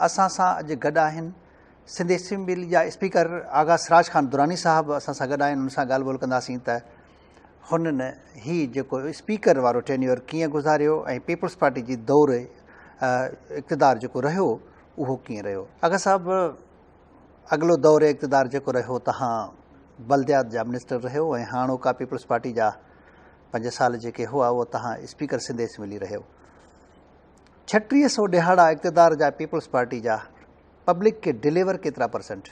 اسان سان اڄ گڏ آهن سنڌ اسيمبلي جا اسپيڪر آغا سراج خان دراني صاحب اسان سان گڏ آهن ان سان ڳالهه ٻولهه ڪنداسين ته هنن هي جيڪو اسپيڪر وارو ٽينيور ڪيئن گذاريو ۽ پيپلز پارٽي جي دور اقتدار جيڪو رهيو اهو ڪيئن رهيو. آغا صاحب اڳلو دور اقتدار جيڪو رهيو تهان بلديات جا منسٽر رهيو ۽ هاڻوڪا پيپلز پارٽي جا 5 سال جيڪي هئا اهو تهان اسپيڪر سنڌ اسيمبلي رهيو. 36 سئو ڏهاڙا اقتدار جا پيپلز پارٽي جا پبلڪ کي ڊليور ڪيترا پرسنٽ؟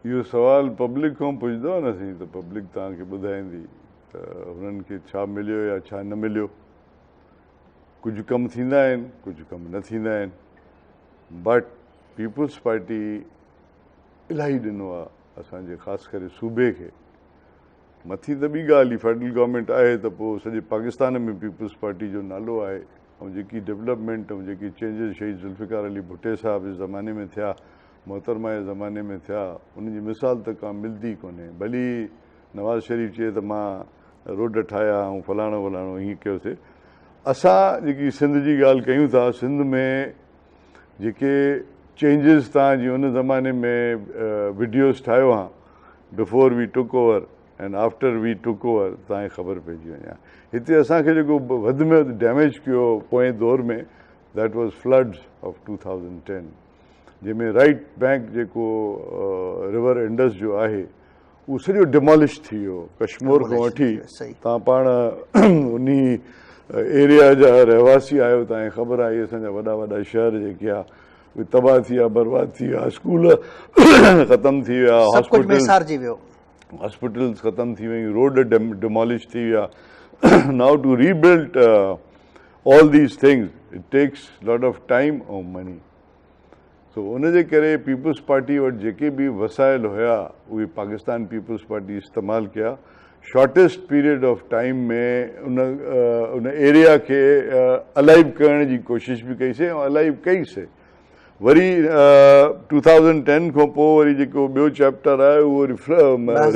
اهو سوال پبلڪ کان پڇندؤ نه سين ته پبلڪ توهان کي ٻڌائيندي ته هنن کي ڇا مليو يا ڇا نه مليو. ڪجهه ڪم ٿيندا آهن ڪجهه ڪم نه ٿيندا آهن بٽ پيپلز پارٽي الاهي ڏنو آهي اسان جي خاص ڪري صوبي کي. مٿي ته ٻي ڳالهه هي فيڊرل گورنمينٽ آهي ته پوء سڄي پاڪستان ۾ پيپلز پارٽي جو نالو آهي ۽ جيڪي ڊولپمينٽ ۽ جيڪي چينجز شهيد ذوالفقار علي ڀٽي صاحب جي زماني ۾ ٿيا محترمه جي زماني ۾ ٿيا ان جي مثال ته ڪا ملدي ڪونهي ڀلي نواز شريف چئي ته مان روڊ ٺاهيا ۽ فلاڻو فلاڻو هيئن ڪيوسي اسان جيڪي سنڌ جي ڳالهه ڪيون ٿا سنڌ ۾ جيڪي چينجز تان جي ان زماني ۾ وڊيوز ٺاهيو هان before we took over and after we took over تان کي خبر پئجي وڃي ها هتي اسان کي جيڪو وڌ ۾ وڌ ڊيميج ڪيو پوئين دور ۾ that was floods of 2010 جنهن ۾ رائيٽ بينڪ جيڪو ريور انڊس جو آهي اهو سڄو ڊمالش ٿي ويو ڪشمور کان وٺي تان پاڻ انهي ايريا جا رهواسي آهيو تان کي خبر آهي اسان جا وڏا وڏا شهر جيڪي آ اهي تباهه ٿي ويا برباد ٿي ويا اسڪول ختم ٿي ويا هاسپيٽلز ختم ٿي ويون روڊ ڊمالش ٿي ويا now to rebuild all these things it takes lot of time ۽ money سو ان جي ڪري پيپلز پارٽي وٽ جيڪي به وسائل هيا اهي پاڪستان پيپلز پارٽي استعمال ڪيا shortest period of time ۾ in in area کي الائيو ڪرڻ جي ڪوشش به ڪئي سي ۽ الائيو ڪئي سي وري 2010 کان پوء وري جيڪو ٻيو چيپٽر آيو اهو وري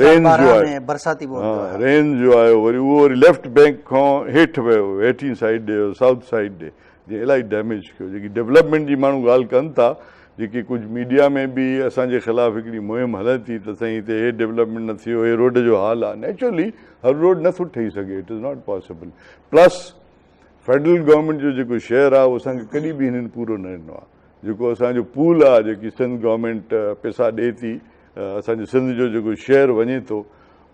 رينز جو آيو برساتي ها رينز جو آيو وري اهو وري ليفٽ بينڪ کان هيٺ ويو هيٺين سائيڊ ڏي ويو سائوٿ سائيڊ ڏي جنهن الاهي ڊيميج ڪيو جيڪي ڊولپمينٽ جي ماڻهو ڳالهه ڪن ٿا جيڪي ڪجهه ميڊيا ۾ به اسان جي خلاف هڪڙي مهم هلي ٿي ته سائين هتي هي ڊولپمينٽ نه ٿيو هي روڊ جو حال آهي نيچرلي هر روڊ نه ٿو ٺهي سگهي it is not possible plus federal government جو جيڪو شيئر آهي اهو اسان کي ڪڏهن به هنن پورو نه ڏنو آهي جيڪو اسان جو پول آهي جيڪي سنڌ گورنمينٽ پيسا ڏي ٿي اسان جو سنڌ جو جيڪو شيئر وڃي ٿو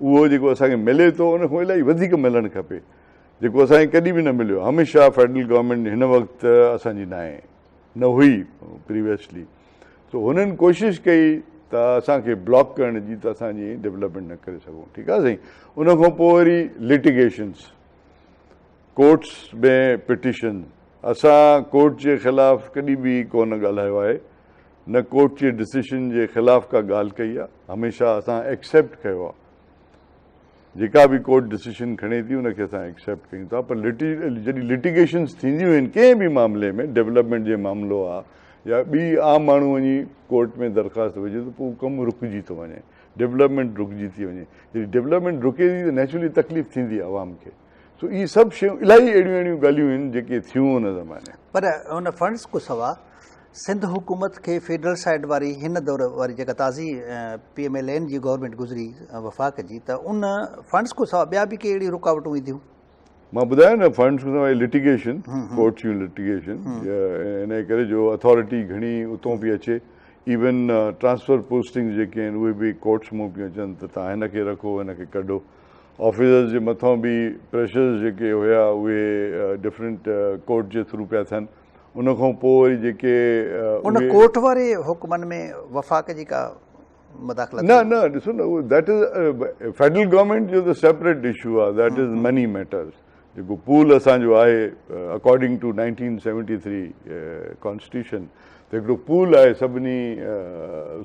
اهو جيڪو اسان کي ملي ٿو ان کان الاهي وڌيڪ ملڻ کپي جيڪو اسان کي ڪڏهن به نه مليو هميشه فيڊرل گورنمينٽ هن وقت اسان جي ناهي نه هئي پريويسلي سو هنن ڪوشش ڪئي ته اسان کي بلاڪ ڪرڻ جي ته اسان جي ڊولپمينٽ نه ڪري سگهون ٺيڪ آهي سائين ان کان پوء وري لٽيگيشنس ڪورٽس ۾ پٽيشن اسان ڪورٽ جي خلاف ڪڏهن به ڪونه ڳالهايو آهي نه ڪورٽ جي ڊسيشن جي خلاف ڪا ڳالهه ڪئي آهي هميشه اسان ايڪسيپٽ ڪيو آهي جيڪا به ڪورٽ ڊسيشن کڻي ٿي ان کي اسان ايڪسيپٽ ڪيون ٿا پر جڏهن لٽيگيشنز ٿينديون آهن ڪنهن به معاملي ۾ ڊولپمينٽ جي معاملو آ يا ٻي عام ماڻهو وڃي ڪورٽ ۾ درخواست وجهي ته پوء ڪم رڪجي ٿو وڃي ڊولپمينٽ رڪجي ٿي وڃي جڏهن ڊولپمينٽ رڪي ٿي ته نيچرلي تڪليف ٿيندي عوام کي سو اهي سڀ شيون الاهي اهڙيون اهڙيون ڳالهيون آهن جيڪي ٿيون ان زماني. پر ان فنڊز کان سوا سنڌ حڪومت کي فيڊرل سائيڊ واري هن دور واري جيڪا تازي پي ايم ايل اين جي گورنمينٽ گذري وفاق جي ته ان فنڊز کان سوا ٻيا به ڪي اهڙيون رڪاوٽون اينديون؟ مان ٻڌايو نه فنڊز کان سواء لٽيگيشن ڪورٽ جون لٽيگيشن ان جي ڪري جو اٿارٽي گهڻي اتون پئي اچي ايون ٽرانسفر پوسٽنگ جيڪي آهن اهي به ڪورٽس مون پيون اچن ته تان هن کي رکو هن کي ڪڍو آفيسرز جي مٿان به پريشرز جيڪي هيا اهي ڊفرنٽ ڪورٽ جي ٿرو پيا ٿين ان کان پوء وري جيڪي ان ڪورٽ واري حڪمن ۾ وفاق جي ڪا مداخلت نه نه ڏسو نه that is federal government جو ته سيپريٽ اشو آهي that is money matters جيڪو پول اسان جو آهي اڪارڊنگ ٽو 1973 ڪانسٽيٽيوشن ته هڪڙو پول آهي سڀني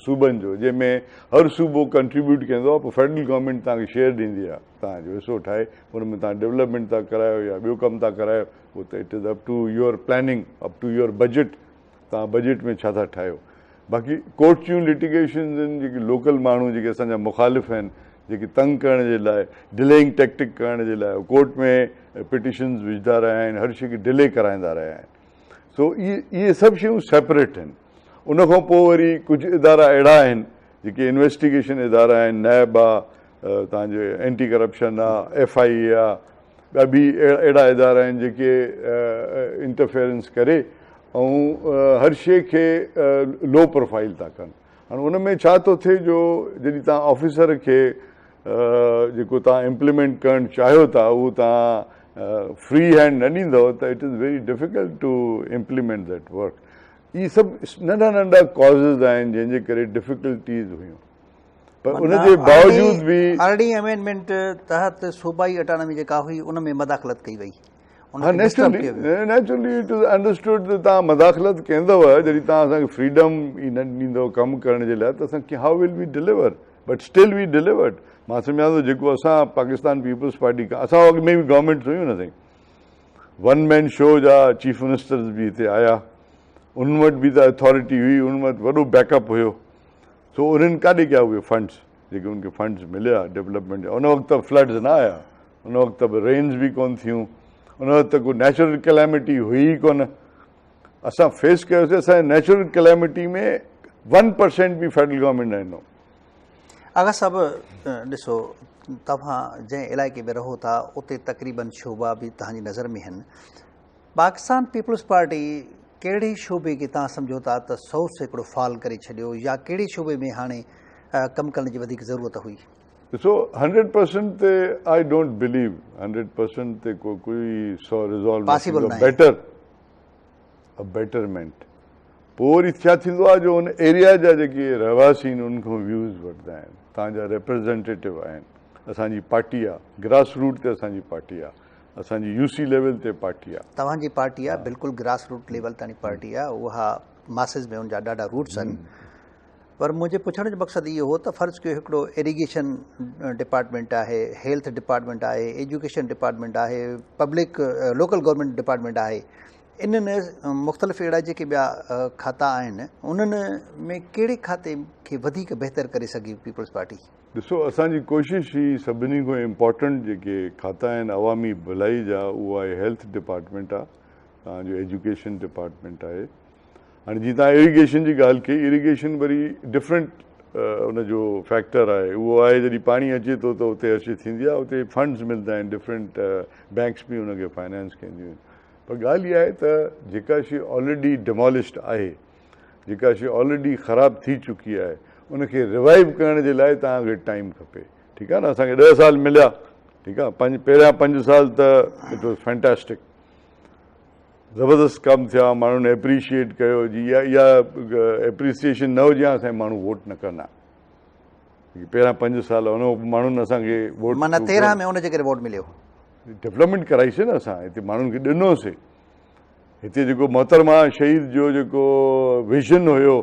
صوبن جو جنهن ۾ هر صوبو ڪنٽريبيوٽ ڪندو آهي پوء فيڊرل گورنمينٽ توهان کي شيئر ڏيندي آهي توهان جو حصو ٺاهي ان ۾ توهان ڊولپمينٽ ٿا ڪرايو يا ٻيو ڪم ٿا ڪرايو اهو ته it is up to your planning up to your budget توهان بجيٽ ۾ ڇا ٿا ٺاهيو باقي ڪورٽ جون لٽيگيشنز آهن جيڪي لوڪل ماڻهو جيڪي اسان جا مخالف آهن جيڪي تنگ ڪرڻ جي لاء ڊليئنگ ٽيڪٽڪ ڪرڻ جي لاء ڪورٽ ۾ پٽيشنز وجهندا رهيا آهن هر شي کي ڊلي ڪرائيندا رهيا آهن سو اهي سڀ شيون سيپريٽ آهن. ان کان پوء وري ڪجهه ادارا اهڙا آهن جيڪي انويسٽيگيشن ادارا آهن، نيب آ، توهان جو اينٽي ڪرپشن آ، ايف I اي آ، ٻيا به اهڙا ادارا آهن جيڪي انٽرفيئرنس ڪري ۽ هر شيء کي لو پروفائيل ٿا ڪن. هاڻي ان ۾ ڇا ٿو ٿئي جو جڏهن توهان آفيسر کي جيڪو توهان امپليمينٽ ڪرڻ چاهيو ٿا اهو توهان فري هينڊ نه ڏيندؤ ته it is very difficult to implement that work. اهي سڀ ننڍا ننڍا ڪازز آهن جنهن جي ڪري ڊفيڪلٽيز هيون پر ان جي باوجود به ارڙهين امينڊمينٽ تحت صوبائي اٽانامي جيڪا هئي ان ۾ مداخلت ڪئي وئي. ها naturally naturally it is understood ته توهان مداخلت ڪندؤ جڏهن توهان اسان کي فريڊم ئي نه ڏيندؤ ڪم ڪرڻ جي لاء ته اسان how will we deliver but still we delivered. مان سمجهان ٿو جيڪو اسان پاڪستان پيپلز پارٽي کان اسان اڳ ۾ به گورنمينٽس هيون نه سائين ون مين شو جا چيف منسٽرز به هتي آيا انهن وٽ به ته اٿارٽي هئي انهن وٽ وڏو بيڪ اپ هيو سو انهن ڪاڏي ڪيا اهي فنڊس جيڪي انهن کي فنڊس مليا ڊولپمينٽ جا ان وقت ته فلڊز نه آيا ان وقت به رينز به ڪون ٿيون ان وقت ته ڪو نيچرل ڪليمٽي هئي ئي ڪونه اسان فيس ڪيوسي اسان نيچرل ڪليمٽي ۾ 1% به فيڊرل گورنمينٽ نه ڏنو. آغا صاحب ڏسو توهان جنهن علائقي ۾ رهو ٿا اتي تقريبن شعبا به توهان جي نظر ۾ آهن پاڪستان پيپلز پارٽي ڪهڙي شعبي کي توهان سمجهو ٿا ته 100% فعال ڪري ڇڏيو يا ڪهڙي شعبي ۾ هاڻي ڪم ڪرڻ جي وڌيڪ ضرورت هئي؟ ڏسو 100% تي I don't believe 100% تي ڪو ڪوئي سو ريزالو نه ٿيندو بيٽر ا بيٽرمينٽ پوء وري ڇا ٿيندو آهي جو ان ايريا جا جيڪي رهواسي آهن انهن کان ويوز وٺندا آهن تان جا ريپريزنٽيٽو آهن اسان جي پارٽي آهي گراس روٽ تي اسان جي پارٽي آهي اسان جي يو سي ليول تي پارٽي آهي. توهان جي پارٽي آهي بلڪل گراس روٽ ليول تائين پارٽي آهي اها ماسز ۾ ان جا ڏاڍا روٽس آهن پر منهنجي پڇڻ جو مقصد اهو هو ته فرض ڪيو هڪڙو ايريگيشن ڊپارٽمينٽ آهي هيلٿ ڊپارٽمينٽ آهي ايجوڪيشن ڊپارٽمينٽ آهي پبلڪ لوڪل گورنمينٽ ڊپارٽمينٽ آهي انهن مختلف اهڙا جيڪي ٻيا کاتا آهن انهن ۾ ڪهڙي کاتي کي وڌيڪ بهتر ڪري سگهي پيپلز پارٽي؟ ڏسو اسان جي ڪوشش هي سڀني کان امپارٽنٽ جيڪي کاتا آهن عوامي ڀلائي جا اهو آهي هيلٿ ڊپارٽمينٽ آهي توهان جو ايجوڪيشن ڊپارٽمينٽ آهي هاڻي جي توهان ايريگيشن جي ڳالهه ڪئي ايريگيشن وري ڊفرنٽ ان جو فيڪٽر آهي اهو آهي جڏهن پاڻي اچي ٿو ته اتي هر شي ٿيندي آهي اتي فنڊز ملندا آهن ڊفرنٽ بينڪس به ان کي فائنانس ڪنديون آهن پر ڳالهه اها آهي ته جيڪا شي آلريڊي ڊمالشڊ آهي جيڪا شي آلريڊي خراب ٿي چڪي آهي ان کي ريوائيو ڪرڻ جي لاء توهان کي ٽائيم کپي ٺيڪ آهي نه اسان کي 10 سال مليا ٺيڪ آهي پنج پهريان 5 سال ته it was fantastic زبردست ڪم ٿيا ماڻهن ايپريشيئيٽ ڪيو جي اها اها ايپريسيئيشن نه هجي ها اسان ماڻهو ووٽ نه ڪندا پهريان 5 سال ان ماڻهن اسان کي ووٽ معنيٰ 13 ۾ ان جي ڪري ووٽ مليو ڊولپمينٽ ڪرائي سي نه اسان هتي ماڻهن کي ڏنو سي هتي جيڪو محترمه شهيد جو جيڪو ويزن هيو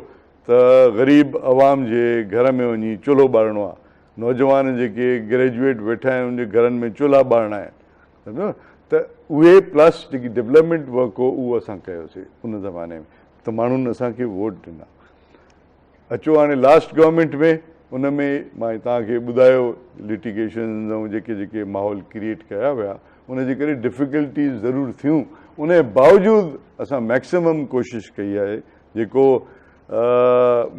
ته غريب عوام جي گهر ۾ وڃي چولهو ٻارڻو آهي نوجوان جيڪي گريجوئيٽ ويٺا آهن ان جي گهرن ۾ چولها ٻارڻا آهن سمجهو ته اهي پلس جيڪي ڊولپمينٽ ورڪ هو اهو اسان ڪيوسي ان زماني ۾ ته ماڻهن اسان کي ووٽ ڏنا اچو هاڻي لاسٽ گورنمينٽ ۾ ان ۾ مان توهان کي ٻڌايو لٽيگيشن ۽ جيڪي جيڪي ماحول ڪريئيٽ ڪيا ويا ان جي ڪري ڊفيڪلٽيز ضرور ٿيون ان جي باوجود اسان ميڪسيمم ڪوشش ڪئي آهي جيڪو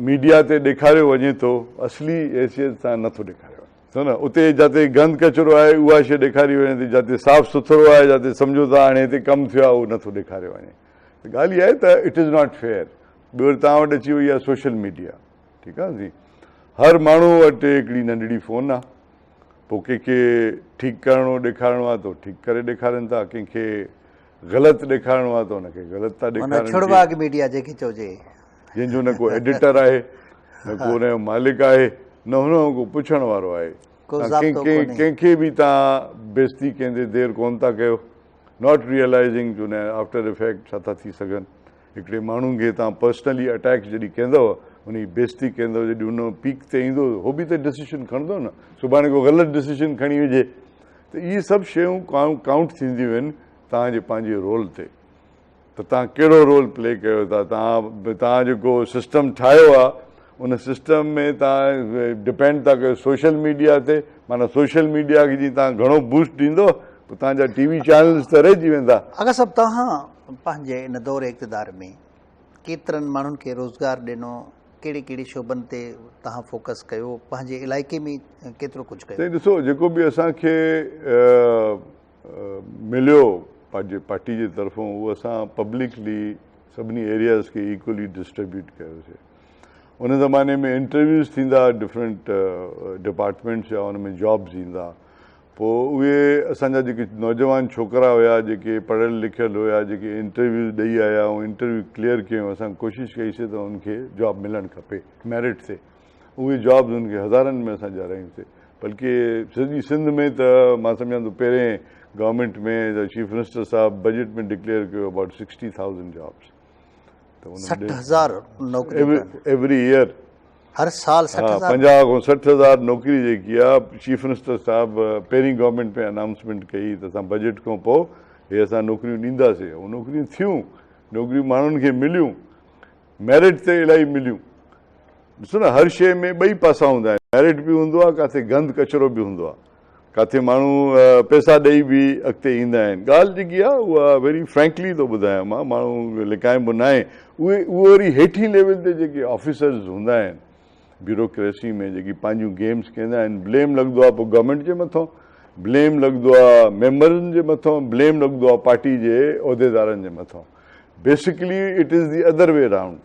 ميڊيا تي ڏيکاريو وڃي ٿو اصلي حيثيت سان نٿو ڏيکاريو وڃي سو نه اتي جاتي گند ڪچرو آهي اها شيء ڏيکاري وڃي ٿي جاتي صاف سٿرو آهي جاتي سمجهو ٿا هاڻي هتي ڪم ٿيو آهي اهو نٿو ڏيکاريو وڃي ته ڳالهه اها آهي ته it is not fair ٻيو وري توهان وٽ اچي وئي آهي سوشل ميڊيا ٺيڪ آهي جي هر ماڻهو وٽ هڪڙي ننڍڙي فون آهي پوء ڪنهن کي ٺيڪ ڪرڻو ڏيکارڻو آهي ته ٺيڪ ڪري ڏيکارين ٿا ڪنهن کي غلط ڏيکارڻو آهي ته ان کي غلط ٿا ڏيکارن ڇڙواڳ ميڊيا جنهن کي چئجي جنهن جو نه ڪو ايڊيٽر آهي نه ڪو ان جو مالڪ آهي نه هن جو ڪو پڇڻ وارو آهي ڪنهن کي به توهان بيزتي ڪندي دير ڪونه ٿا ڪيو not realising جو ان آفٽر افيڪٽ ڇا ٿا ٿي سگهن هڪڙي ماڻهو کي توهان پرسنلي اٽيڪ جڏهن ڪندو ان جي بيزتي ڪندو جڏهن ان پيڪ تي ايندو هو به ته ڊسيشن کڻندو نه سڀاڻي ڪو غلط ڊسيشن کڻي وجهي ته اهي سڀ شيون ڪائونٽ ٿينديون آهن توهان جي پنهنجي رول تي ته توهان ڪهڙو رول پلي ڪيو ٿا توهان توهان جيڪو سسٽم ٺاهيو آهي ان سسٽم ۾ توهان ڊپينڊ ٿا ڪيو سوشل ميڊيا تي معنيٰ سوشل ميڊيا کي جي توهان گهڻو بوسٽ ڏيندو پوء توهان جا ٽي وي چينلز ته رهجي ويندا. آغا صاحب توهان پنهنجي ان دور اقتدار ۾ ڪيترن ماڻهن کي روزگار ڏنو، ڪهڙي ڪهڙي شعبن تي توهان فوڪس ڪيو، پنهنجي علائقي ۾ ڪيترو ڪجهه ڪيو؟ سائين ڏسو جيڪو به اسان کي مليو پنهنجي پارٽي جي طرفون اهو اسان پبلڪلي سڀني ايرياز کي ايڪولي ڊسٽريبيوٽ ڪيوسي. ان زماني ۾ انٽرويوز ٿيندا ڊفرنٽ ڊپارٽمينٽس جا ان ۾ جابز ايندا پوء اهي اسان جا جيڪي نوجوان ڇوڪرا هيا جيڪي پڙهيل لکيل هيا جيڪي انٽرويوز ڏئي آيا ۽ انٽرويو ڪليئر ڪيون اسان ڪوشش ڪئي سي ته ان کي جاب ملڻ کپي ميرٽ تي اهي جابز ان کي هزارن ۾ اسان ڏيارائيون سي بلڪه سڄي سنڌ ۾ ته مان سمجهان ٿو پهرين گورنمينٽ ۾ چيف منسٽر صاحب بجيٽ ۾ ڊڪليئر ڪيو ابائوٽ 60,000 جابز ته ان 60,000 نوڪريون ايوري ايئر هر سال 60 هزار 50 کان 60 هزار نوڪري جيڪي آ چيف منسٽر صاحب پهرين گورنمينٽ ۾ انائونسمينٽ ڪئي ته اسان بجيٽ کان پوء هي اسان نوڪريون ڏينداسين اهي نوڪريون ٿيون نوڪريون ماڻهن کي مليون ميرٽ تي الاهي مليون ڏسو نه هر شيء ۾ ٻئي پاسا هوندا آهن ميرٽ به هوندو آهي ڪاٿي گند ڪچرو به هوندو آهي ڪاٿي ماڻهو پئسا ڏئي به اڳتي ايندا آهن ڳالهه جيڪي آهي اها ويري فرينڪلي ٿو ٻڌايان مان ماڻهو لڪائين به ناهي اهي اهي وري هيٺين ليول تي جيڪي آفيسرز هوندا آهن بيوروڪريسي ۾ جيڪي پنهنجون گيمز ڪندا آهن بليم لڳندو آهي پوء گورنمينٽ جي مٿان بليم لڳندو آهي ميمبرن جي مٿان بليم لڳندو آهي پارٽي جي عهديدارن جي مٿان basically it is the other way round.